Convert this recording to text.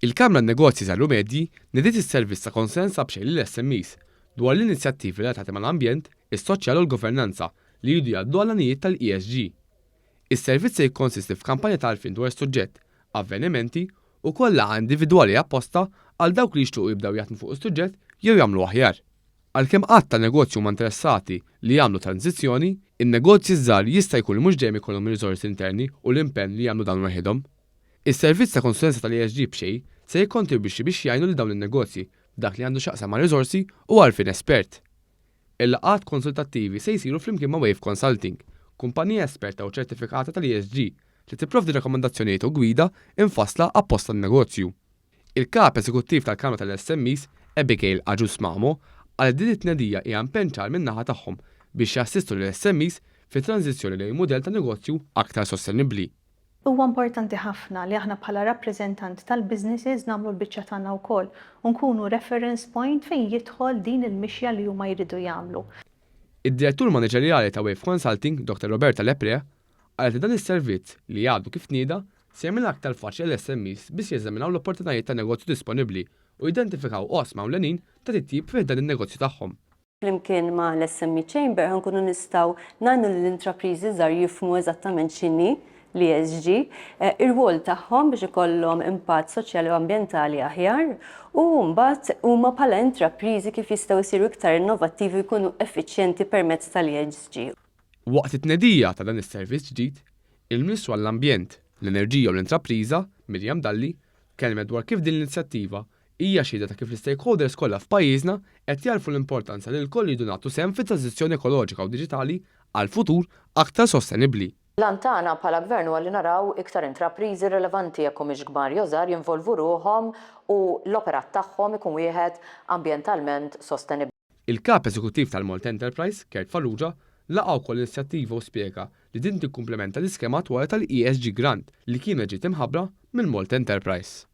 Il-Kamra Negozji Żgħar u Medji nediet is-servizz ta' konsulenza b'xejn lill-SMEs dwar l-inizjattivi relatati mal-ambjent, is-soċjal u l-governanza li jridu jgħaddu għall-għanijiet tal-ESG. Is-servizz se jikkonsisti f'kampanja ta' għarfien dwar is-suġġett, avvenimenti u koll laqgħa individwali apposta għal dawk li jixtiequ jibdew jaħdmu fuq is-suġġett jew jagħmlu aħjar. Għalkemm għadd ta' negozji huma interessati li jagħmlu tranżizzjoni, in-negozji ż-żgħar jista' jkun li mhux dejjem ikollhom ir-riżorsi interni u l-impenn li jagħmlu dan waħedhom. Is-servizz ta' konsulenza tal-ESG b'xejn se jikkontribwixxi biex jgħinu lil dawn in-negozji f'dak li għandu x'jaqsam ma' riżorsi u għarfien espert. Il-laqgħat konsultattivi se jsiru flimkien ma' Wave Consulting, kumpanija esperta u ċertifikata tal-ESG li tipprovdi rakkomandazzjonijiet u gwida mfassla apposta għan-negozju. Il-Kap Eżekuttiv tal-Kamra tal-SMEs, Abigail Agius Mamo, qalet li din it-tnedija hija impenn ċar min-naħa tagħhom biex jassistu lill-SMEs fit-tranżizzjoni lejn mudell ta' negozju aktar sostenibbli. Huwa importanti ħafna li aħna bħala rappreżentant tal-businesses nagħmlu l-biċċa tagħna wkoll u nkunu reference point fejn jidħol din il-mixja li huma jridu jagħmlu. Id-Direttur Maniġerjali ta' Wave Consulting, Dr Roberta Lepre, qalet li dan is-servizz, li għadu kif tnieda, se jagħmilha aktar faċli għall-SMEs biex jeżaminaw l-opportunitajiet ta' negozju disponibbli u jidentifikaw oqsma ewlenin ta' titjib fi ħdan in-negozju tagħhom. Flimkien ma' l-SME Chamber ħa nkunu nistgħu ngħinu lill-intrapriżi żgħar jifhmu eżattament x'inhi l-ESG, ir-rwol tagħhom biex ikollhom impatt soċjali u ambjentali aħjar u mbagħad huma bħala intrapriżi kif jistgħu jsiru iktar innovattivi u jkunu effiċjenti permezz tal-ESG. Waqt it-tnedija ta' dan is-servizz ġdid, il-Ministru għall-Ambjent, l-Enerġija u l-Intrapriża, Miriam Dalli, tkellmet dwar kif din l-inizjattiva hija xhieda ta' kif l-istakeholders kollha f'pajjiżna qed jagħrfu l-importanza li lkoll iridu nagħtu sehem fit-tranżizzjoni ekoloġika u diġitali għal futur aktar sostenibbli. L-għan tagħna bħala Gvern huwa li naraw iktar intrapriżi rilevanti jekk humiex kbar jew żgħar jinvolvu ruħhom u l-operat tagħhom ikun wieħed ambjentalment sostenibbli. Il-Kap Eżekuttiv tal-Malta Enterprise, Kurt Farrugia, laqa' wkoll l-inizjattiva u spjega li din tikkumplementa l-iskema attwali tal-ESG Grant li kienet ġiet imħabbra mill-Malta Enterprise.